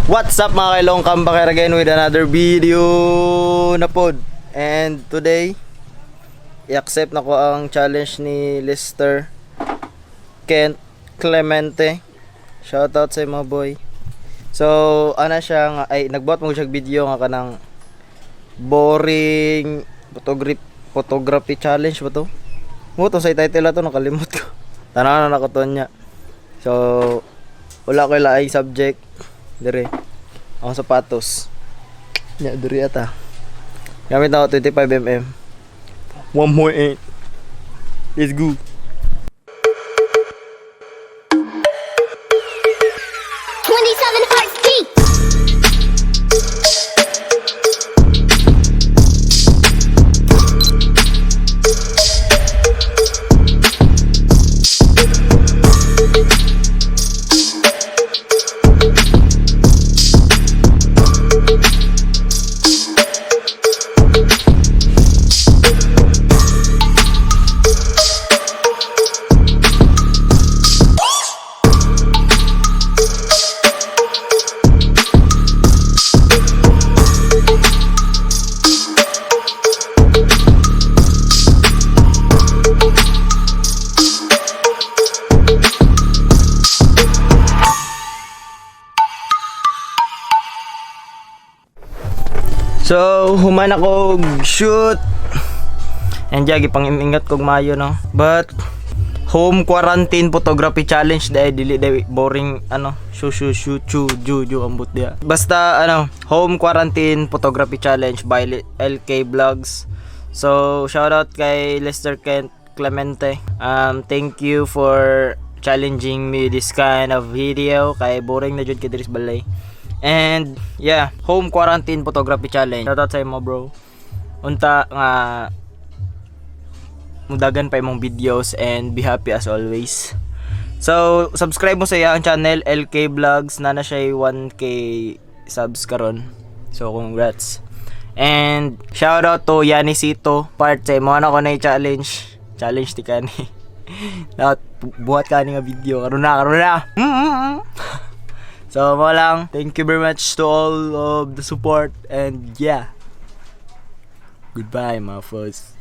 What's up, mga kailong? Come back here again with another video na pod. And today, i-accept na ko ang challenge ni Lester Kent Clemente. Shoutout sa mga boy. So, ana siya nga ay nagbuhat mo siya og video nga kanang boring photography photography challenge ba to? Mo to sa title ato, nakalimot ko. Tanaw na nako to niya. So, wala ko laing subject dire. Ang sapatos. Nya diri ata. Gamit na ako 25 mm. 1.8. Let's go. 27 hearts deep. So, human ako og shoot. And yeah, gipang-ingat kog mayo, no. But home quarantine photography challenge dahil dili dahil boring ano shu shu shu chu ju ju ambot dia. Basta ano, home quarantine photography challenge by LK Vlogs. So shout out kay Lester Kent Clemente. Thank you for challenging me this kind of video kay boring na jud kay diri sa balay. And yeah, home quarantine photography challenge. Shout out sa imo, bro. Unta nga mudagan pa imong videos and be happy as always. So, subscribe mo sa iyang channel, LK Vlogs, na na siya 1K subs karon. So, congrats. And shout out to Yanisito part sa imo na ko na challenge. Challenge ti kani. Dapat buhat ka ni nga video karon na, karon na. So, mo lang. Thank you very much to all of the support and yeah. Goodbye, mga first.